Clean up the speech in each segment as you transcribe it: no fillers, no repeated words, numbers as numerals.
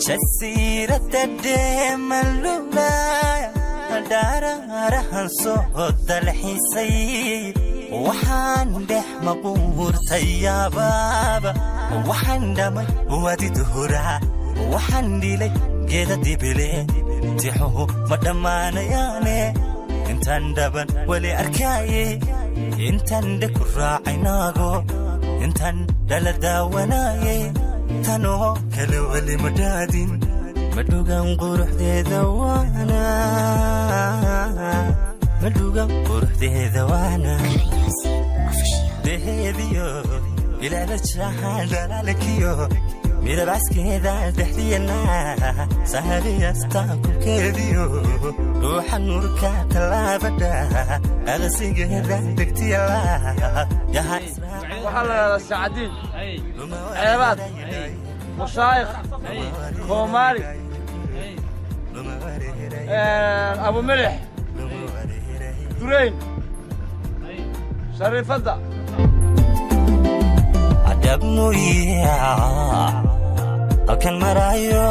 Jasiiradda dheemalulaya dhaaraarahan soo dalxiisay, waxaan dhex maquurtay yaabaaba, waxaan dhamay wadidhura, waxaan dhilay geeda dibile, tixuhu ma dhammaanayaane. Intaan dhaban weli arkaayey, intaan dhe ku raacay naago, intaan dhala daawanaayey, tanoo kale weli ma dhaadin, madhugan quruxdeeda waana, madhugan quruxdeeda waana. Deheediyo ilaalajaha dhalaalkiyo midabaskeeda dhexdiyana sahariyasta kubkeediyo ruuxa nuurka tallaabadha aqsigeeda dhegtiyala. Waxaa la dhahdaa Sacadiin, Ceebaad, Mushaayikh, Koomaali, Abumilix, Durayn, Shariifadda. Adabmuya halkan marayo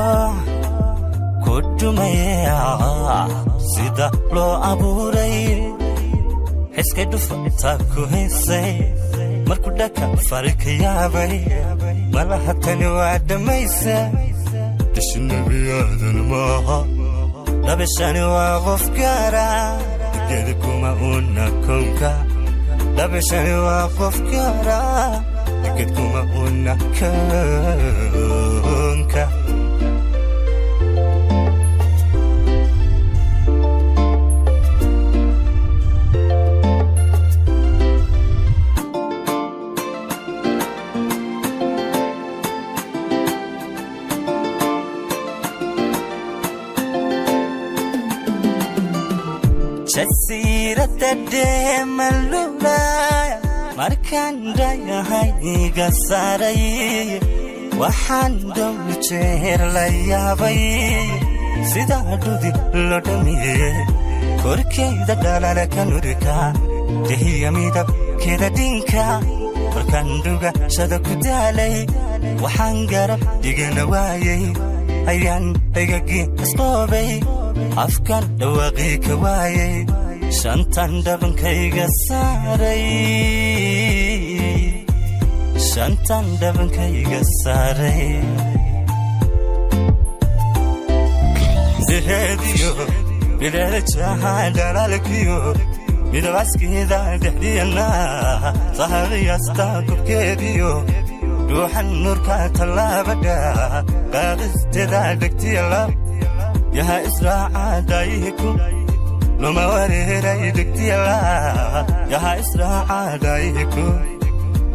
ku dhumaya sida loo abuuray, xiskay dhufa ku haysay, markuu dhaka fari ka yaabay, malaha tani waa dhammaysa. Dhishi nebiyaadan maaha, dhabishani waa qof gaara, geeda kuma una kownka. Dhabishani waa qof gaara, geed kuma una kownka. Jasiiradda dheemalulaya markaan dhayahay iga saaray, waxaan dhow jeer la yaabay sidaa dhudi loo dhamiyey, korkeyda dhalala ka nurka dehiya midabkeeda dhinka. Markaan dhugashada ku daalay, waxaan garab dhigana waayey, ayaan dhagagii isqoobay, afkan dhawaaqii ka waayey, shantan dhabankayga saaray, shantan dhabankayga saaray. Deheediyo bileelajaha dhalaalkiyo midabaskeeda dhexdiyana sahariyasta gubkeediyo dhuuxan nuurka tallaabadha qaadisteeda dhegtiyala yaha israaca daayihiku luma wareeray dhegtiyala yaha israaca daayihiku.